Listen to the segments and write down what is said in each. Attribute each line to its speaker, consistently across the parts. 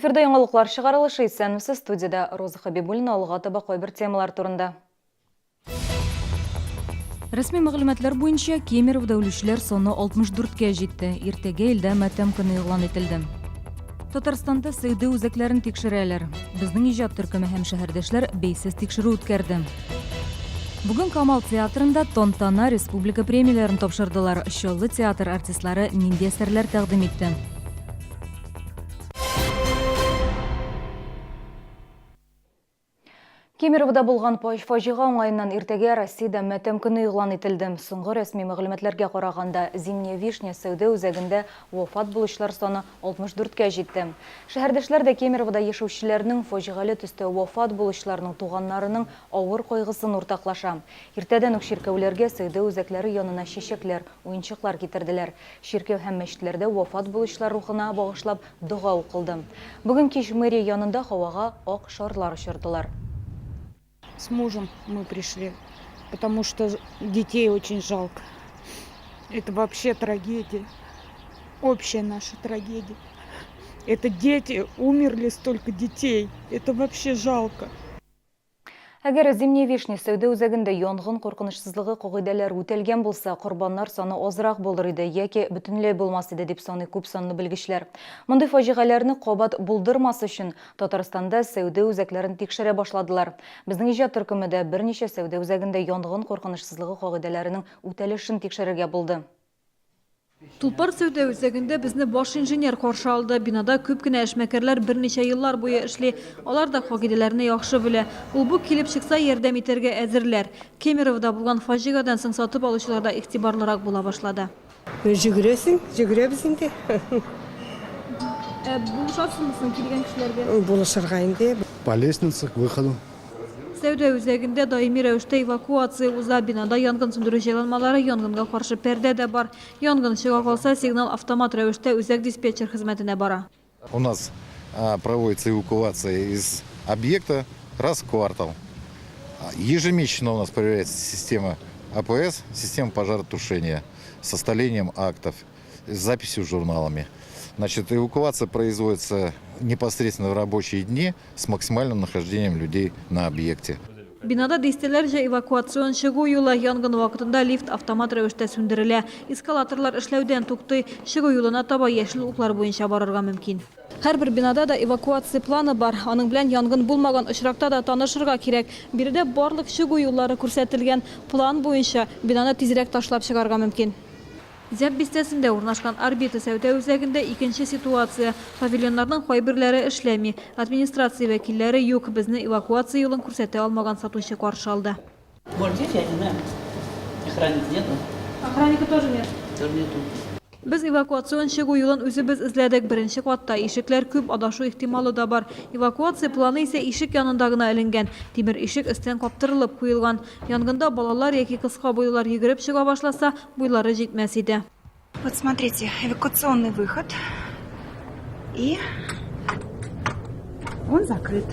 Speaker 1: Эфирда яңалыклар чыгарылышы исәнмесез студиядә Роза Хабибуллина алга таба кайбер темалар турында. Рәсми мәгълүматлар буенча Кемеровода үлүчеләр саны 64-кә җитте. Иртәгә илдә матәм көне игълан ителде. Татарстанда сәүдә үзәкләрен тикшерәләр. Безнең иҗат төркеме һәм шәһәрдәшләр бәйсез тикшерү үткәрде. Бүген Камал театрында Тантана республика премияләрен тапшырдылар. Чаллы театр артистлары нинди әсәрләр тәкъдим итте? Кемеровода булган фаҗига уңаеннан иртәгә Россиядә матәм көне игълан ителде. Соңгы рәсми мәгълүматларга караганда, Зимняя вишня сәүдә үзәгендә вафат булучылар саны 64 кә җитте. Шәһәрдәшләр дә Кемеровода яшәүчеләрнең, фаҗигале төстә вафат булучыларның туганнарының авыр кайгысын уртаклаша. Иртәдән үк чиркәүләргә, сәүдә үзәкләре янына чәчәкләр, уенчыклар китерделәр. Чиркәү һәм мәчетләрдә вафат булучылар рухына багышлап Дога укылды. Бүген кич мэрия янында һавага ак шарлар очырдылар.
Speaker 2: С мужем мы пришли, потому что детей очень жалко. Это вообще трагедия. Общая наша трагедия. Это дети, умерли столько детей. Это вообще жалко.
Speaker 1: Әгәр Зимняя вишня сәүдә үзәгендә янгын куркынычсызлыгы кагыйдәләре үтәлгән булса, корбаннар саны азрак булыр иде яки бөтенләй булмас иде, дип саный күп санлы белгечләр. Мондый фаҗигаләрне кабат булдырмас өчен, Татарстанда сәүдә үзәкләрен тикшерә башладылар. Безнең иҗат төркеме дә берничә сәүдә үзәгендә янгын куркынычсызлыгы кагыйдәләренең үтәлешен тикшерергә булды.
Speaker 3: Тулпар сәүдә үзәгендә безне баш инженер каршы алды. Бинада күп кенә эшмәкәрләр берничә еллар буе эшли. Алар да кагыйдәләрне яхшы белә. Ул-бу килеп чыкса, ярдәм итәргә әзерләр. Кемеровода булган фаҗигадән соң сатып алучылар да игътибарлырак була башлады.
Speaker 4: Җөгерәсең, җөгерәбез инде.
Speaker 3: Ә булышасызмы соң килгән кешеләргә?
Speaker 4: Булышырга инде.
Speaker 5: По лестнице к выходу.
Speaker 3: Сәүдә үзәгендә даими рәвештә эвакуация уза. Бинада янгын сүндерү җайланмалары, янгынга каршы пәрдә дә бар. Янгын чыга калса, сигнал автомат рәвештә үзәк диспетчер хезмәтенә бара.
Speaker 6: У нас проводится эвакуация из объекта раз в квартал. Ежемесячно у нас проверяется система АПС, система пожаротушения, с составлением актов, с записью журналами. Значит, эвакуация производится непосредственно в рабочие дни с максимальным нахождением людей на объекте.
Speaker 3: Бинада дистәләрчә эвакуацион чыгу юлы. Янгын вакытында лифт автомат рәвештә сүндерелә. Эскалаторлар эшләүдән туктый. Чыгу юлына таба яшел уклар буенча барырга мөмкин. Һәрбер бинада да эвакуация планы бар. Аның белән янгын булмаган очракта да танышырга кирәк. Биредә барлык чыгу юллары күрсәтелгән. План буенча, бинаны тизрәк ташлап чыгарга мөмкин. Зяб бистәсендә урнашкан Орбита сәүдә үзәгендә икенче ситуация. Павильоннарның кайберләре эшләми. Администрация вәкилләре юк, безне эвакуация юлын күрсәтә алмаган сатучы каршы алды.
Speaker 7: Вот здесь я не знаю. Охранника нету.
Speaker 3: Охранника тоже нет?
Speaker 7: Тоже нету.
Speaker 3: Без эвакуацион чыгу юлын үзебез эзләдек. Беренче катта ишекләр күп, адашу ихтималы да бар. Эвакуация планы исә ишек янында гына эленгән. Тимер ишек өстән каптырылып куелган. Янгында балалар яки кыска буйлылар йөгереп чыга башласа, Буйлары җитмәс иде.
Speaker 8: Вот смотрите, эвакуационный выход. И он закрыт.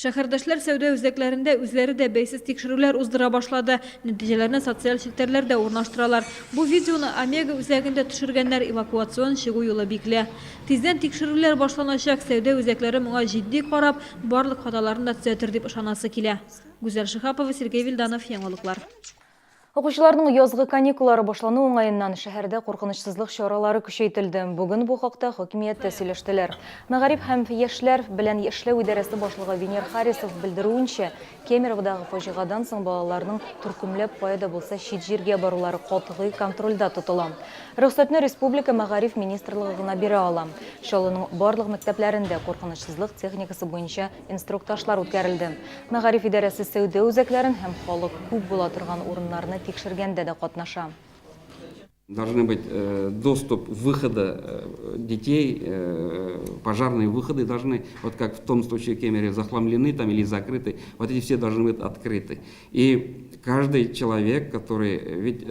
Speaker 3: Шәһәрдәшләр сәүдә үзәкләрендә үзләре дә бәйсез тикшерүләр уздыра башлады. Нәтиҗәләрне социаль челтәрләрдә урнаштыралар. Бу видеоны Омега үзәгендә төшергәннәр, эвакуацион чыгу юлы бикле. Тиздән тикшерүләр башланачак, сәүдә үзәкләре моңа җитди карап, барлык хаталарны да төзәтер дип ышанасы килә. Гүзәл Шиһапова, Сергей Вильданов, Яңалыклар.
Speaker 1: Укучыларның язгы каникуллары башлану уңаеннан шәһәрдә куркынычсызлык чаралары көчәйтелде. Бүген бу хакта хакимияттә сөйләштеләр. Мәгариф һәм яшьләр белән эшләү идарәсе башлыгы Венер Харисов белдерүенчә, Кемероводагы фаҗигадан соң балаларның төркемләп кая да булса чит җиргә барулары катгый контрольдә тотыла. Рөхсәтне республика мәгариф министрлыгы гына бирә ала. Чаллының барлык мәктәпләрендә куркынычсызлык техникасы буенча инструктажлар үткәрелде. Мәгариф идарәсе сәүдә үзәкләрен һәм халык күп була торган урыннарны тикшергәндә дә катнаша.
Speaker 9: Должны быть э, доступ выхода э, детей, э, пожарные выходы должны, вот как в том случае Кемере, захламлены там или закрыты, вот эти все должны быть открыты. И каждый человек, который, ведь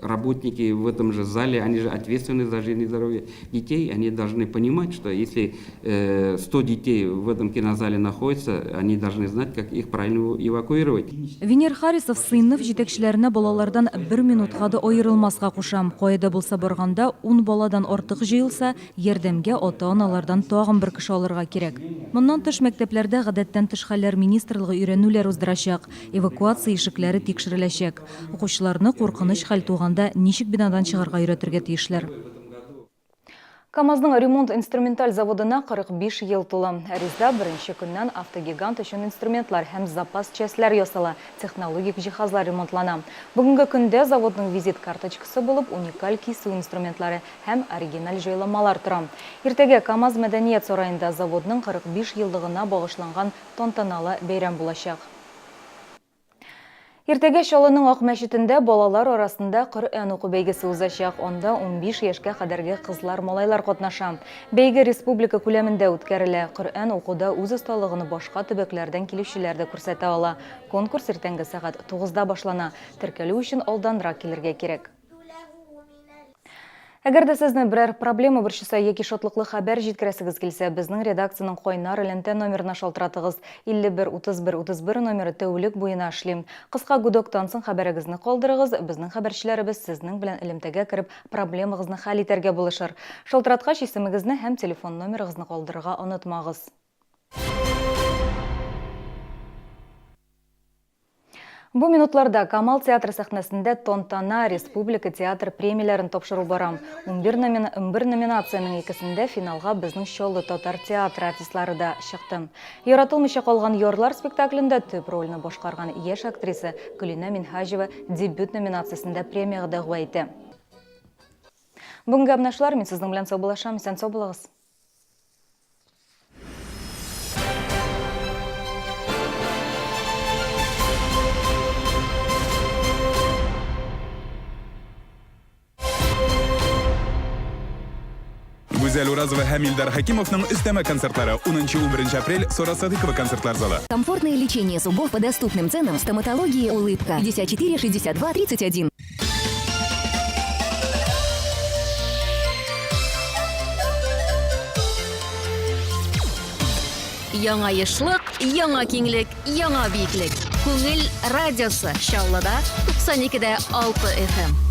Speaker 9: работники в этом же зале, они же ответственны за жизнь и здоровье детей, они должны понимать, что если 100 детей в этом кинозале находятся, они должны знать, как их правильно эвакуировать.
Speaker 1: Венер Харисов сыйныф җитәкчеләренә балалардан бер минутка да аерылмаска Онытмаска кушам, кая да булса барганда, ун баладан артык җыелса, ярдәмгә ата-аналардан тагын бер кеше алырга кирәк. Моннан тыш, мәктәпләрдә Гадәттән тыш хәлләр министрлыгы өйрәнүләр уздырачак, эвакуация ишекләре тикшереләчәк. Укучыларны куркыныч хәл туганда ничек бинадан чыгарга өйрәтергә тиешләр. КАМАЗның ремонт-инструменталь заводына 45 ел тула. Ризда беренче көннән автогигант өчен инструментлар һәм запас частьләр ясала, технологик җиһазлар ремонтлана. Бүгенге көндә заводның визит карточкасы булып уникаль кисү инструментлары һәм оригиналь җайламалар тора. Иртәгә КАМАЗ мәдәният сараенда заводның 45 еллыгына багышланган тантаналы бәйрәм булачак. Иртәгә Чаллының Ак мәчетендә балалар арасында Коръән уку бәйгесе узачак. Анда 15 яшькә кадәрге кызлар-малайлар катнаша. Бәйге республика күләмендә үткәрелә. Коръән укуда үз осталыгын башка төбәкләрдән килүчеләр дә күрсәтә ала. Конкурс иртәнге сәгать тугызда башлана. Теркәлү өчен алданрак килергә кирәк. Әгәр дә сезне берәр проблема борчыса яки шатлыклы хәбәр җиткерәсегез килсә, безнең редакциянең кайнар элемтә номерына шалтыратыгыз. 51 31 31 номеры тәүлек буена эшли. Кыска гудоктан соң хәбәрегезне калдырыгыз, безнең хәбәрчеләребез сезнең белән элемтәгә кереп, проблемагызны хәл итәргә булышыр. Шалтыраткач, исемегезне һәм телефон номерыгызны калдырырга онытмагыз. Бу минутларда Камал театры сәхнәсендә Тантана республика театр премияләрен тапшыру бара. 11 номина 11 номинациянең икесендә финалга безнең Чаллы татар театры артистлары да чыкты. Яратылмыйча калган ярлар спектаклендә төп рольне башкарган яшь актриса Гөлинә Минһаҗева дебют номинациясендә премиягә дәгъва итә. Бүгенгә менә шулар, мин сезнең белән саубуллашам, исән-сау булыгыз.
Speaker 5: Гүзәл Уразова һәм Илдар Хәкимовның өстәмә концертлары 10-11 апрель Сора Садыкова концертлар залы.
Speaker 10: Комфортное лечение зубов по доступным ценам в стоматологии «Улыбка». 54 62 31.
Speaker 11: Яңа ешлык, яңа киңлек, яңа биеклек. Күңел радиосы Чаллыда 92 дә 6 FM.